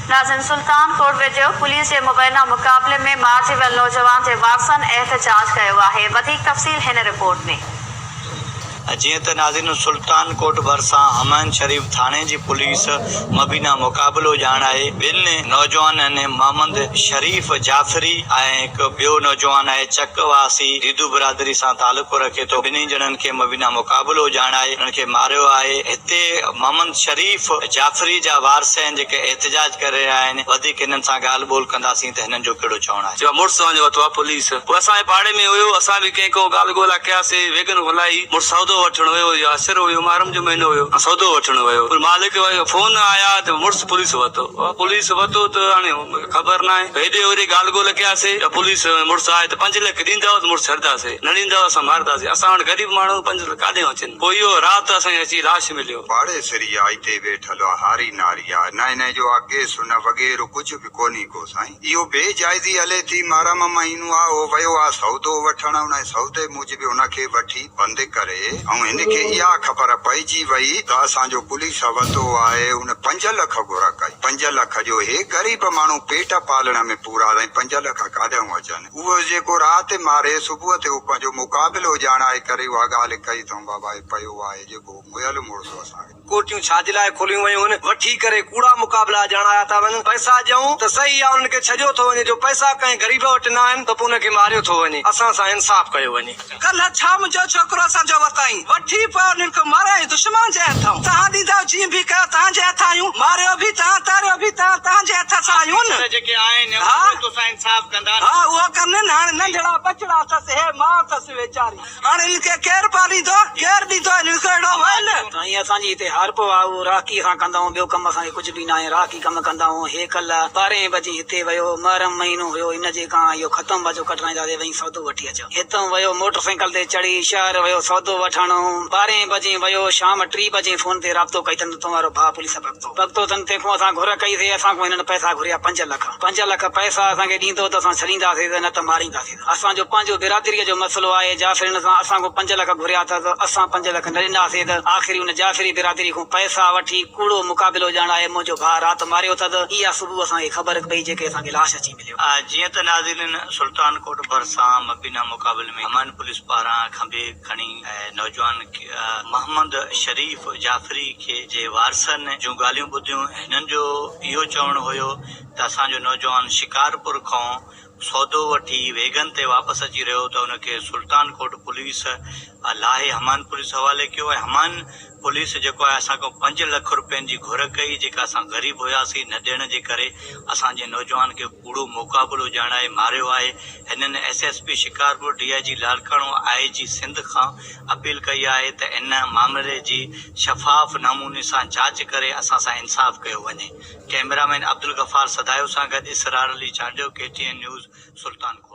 ناظرين سلطان ڪوٽ ويجهو پوليس جي مبينا مقابلي ۾ مارجي ويل نوجوان جي وارثن احتجاج ڪيو آهي وڌيڪ تفصيل هن رپورٽ ۾. جيئن ته ناظرين سلطان ڪوٽ ڀرسان همايون شريف ٿاڻي جي پوليس مبينا مقابلو ڄاڻائي ٻن نوجوانن محمد شريف جعفري ۽ هڪ ٻيو نوجوان آهي چڪ واسي ديدو برادري سان تعلق رکي ٿو ٻنهي ڄڻن کي مبينا مقابلو ڄاڻائي انهن کي ماريو آهي هتي محمد شريف جعفري جا وارث آهن جيڪي احتجاج ڪري رهيا آهن وڌيڪ هنن سان ڳالهه ٻولهه ڪنداسين ته هنن جو ڪهڙو چوڻ آهي. چيو مڙس وڃ وتو آ پوليس پوء اسان جي پاڙي ۾ هيو اسان به ڪنهن کان ڳالهه ڳولا ڪياسي ويگن هلائي مڙس سودو وٺڻ ويو يا عصر هيو محرم جو مهينو هيو سودو وٺڻ ويو پوء مالڪ ويو فون آيا ته مڙس پوليس وتو پوليس وتو ته هاڻي خبر ناهي هيڏي هوڏي ڳالهه ڳولهه ڪياسي ته پوليس مڙس آهي ته پنج لک ڏيندؤ ته مڙس ڇڏنداسي نه ڏيندؤ اسان مارنداسي اسان وٽ غريب ماڻهو پنج لک ڪاڏهين اچن پوء اهو رات اسان کي اچي لاش مليو. پاڙيسري آ اتي ويٺل آ هاري ناري آ نه انهي جو آ ڪيس نه وغيره ڪجهه به ڪونهي ڪو سائين اهو بي جائزي هلي ٿي محرم مهينو آ اهو ويو آ سودو وٺڻ انهي سودي موجب ان کي وٺي بند ڪري ۽ هن کي اها خبر پئجي وئي ته اسان جو پوليس وتو آهي ان پنج لک گهر ڪئي پنج لک جو هي غريب ماڻهو پيٽ پالڻ ۾ پورا سائين پنج لک ڪاڏهون اچن اهو جيڪو رات ماري صبح تي هو پنهنجو مقابلو ڄاڻائي ڪري اها ڳالهه ڪئي اٿئون بابا هي پيو آهي جيڪو مئل مڙس اسان کي. ڪوٽيون ڇا جي لاء کوليون ويون هن وٺي ڪري ڪوڙا مقابلا ڄاڻايا ٿا وڃن پئسا ڏيون ته صحيح آ انهن کي ڇڏيو ٿو وڃي جو پئسا ڪنهن غريب وٽ نه آهن ته پوء ان کي ماريو ٿو وڃي اسان سان انصاف ڪيو وڃي. ڪلهه ڇا منهنجو ڇوڪرو اسان جو ورتائين وٺي پوء انهن کي ماريائين دشمن جي هٿئون توهان ڏيندؤ جيئن به ڪيو توهان جي هٿ آهيون ماريو به توهان تاريو به توهان توهان جي هٿ اسان آهيون نه جيڪي آهن ها اهي توسان انصاف ڪندا نه. ها اهو ڪن نه هاڻي ننڍڙا ٻچڙا اٿس هي ماء اٿس ويچاري. هاڻ هن کي ڪير پاليندو، ڪير ڏيندو هن کي اهڙو ويل. سائين اسان جي هتي هارپو آ اهو راهڪي اسان ڪندا آهيون ٻيو ڪم اسان کي ڪجهه به ناهي راهڪي ڪم ڪندا آهيون هي ڪلهه ٻارهين بجي هتي ويو محرم مهينو هيو ان جي کان اهو ختم بجو ڪڍرائينداسي وئين سودو وٺي اچ هتئون ويو موٽر سائيڪل تي چڙهي شهر ويو سودو وٺڻ ٻارهين بجي ويو شام ٽي بجي فون تي رابطو ڪئي اٿن ته توهان ڀاء پوليس پڳتو پڳتو اٿن تنهن کان اسان گهر ڪئي سي اسان کان هنن پئسا گهريا پنج لک پنج لک پئسا اسان کي ڏيندو ته اسان ڇڏينداسي نه ته مارينداسي. اسان جو پنهنجو برادريء جو مسئلو آهي، جعفرين سان اسان کان پنج لک گهريا اٿس، اسان پنج لک نه ڏناسين ته آخري ان جعفري برادري کان پئسا وٺي ڪوڙو مقابلو ڄاڻائي منهنجو ڀاء رات ماريو اٿس، اها صبح اسان کي خبر پئي جيڪي اسان کي لاش اچي مليو. جيئن ته ناظرين سلطان ڪوٽ ڀرسان مبينا مقابلي ۾ امان پوليس پاران کنڀي کڻي نوجوان محمد شريف جعفري کي جي وارثن جون ڳالهيون ٻڌيون هنن جو اهو چوڻ هيو ته اسان جو نوجوان شڪارپور کان سودو وٺي ويگن تي واپس اچي رهيو ته ان کي سلطان ڪوٽ پوليس لاهي همان پوليس حوالي ڪيو ۽ همان پوليس جيڪو آهي اسان کان پنج لک روپين جي گهر ڪئي جيڪا اسان غريب هياسين نه ڏيڻ جي ڪري اسان جي نوجوان کي ڪوڙو مقابلو ڄاڻائي ماريو آهي هنن S S P Shikarpur D I G Larkana I G Sindh کان اپيل ڪئي آهي ته ان معاملي جي شفاف نموني سان جاچ ڪري اسان سان انصاف ڪيو وڃي. ڪئميرا مين عبدالغفار سڌايو سان گڏ Israr Ali Chandio, K T N news, Sultan Kot.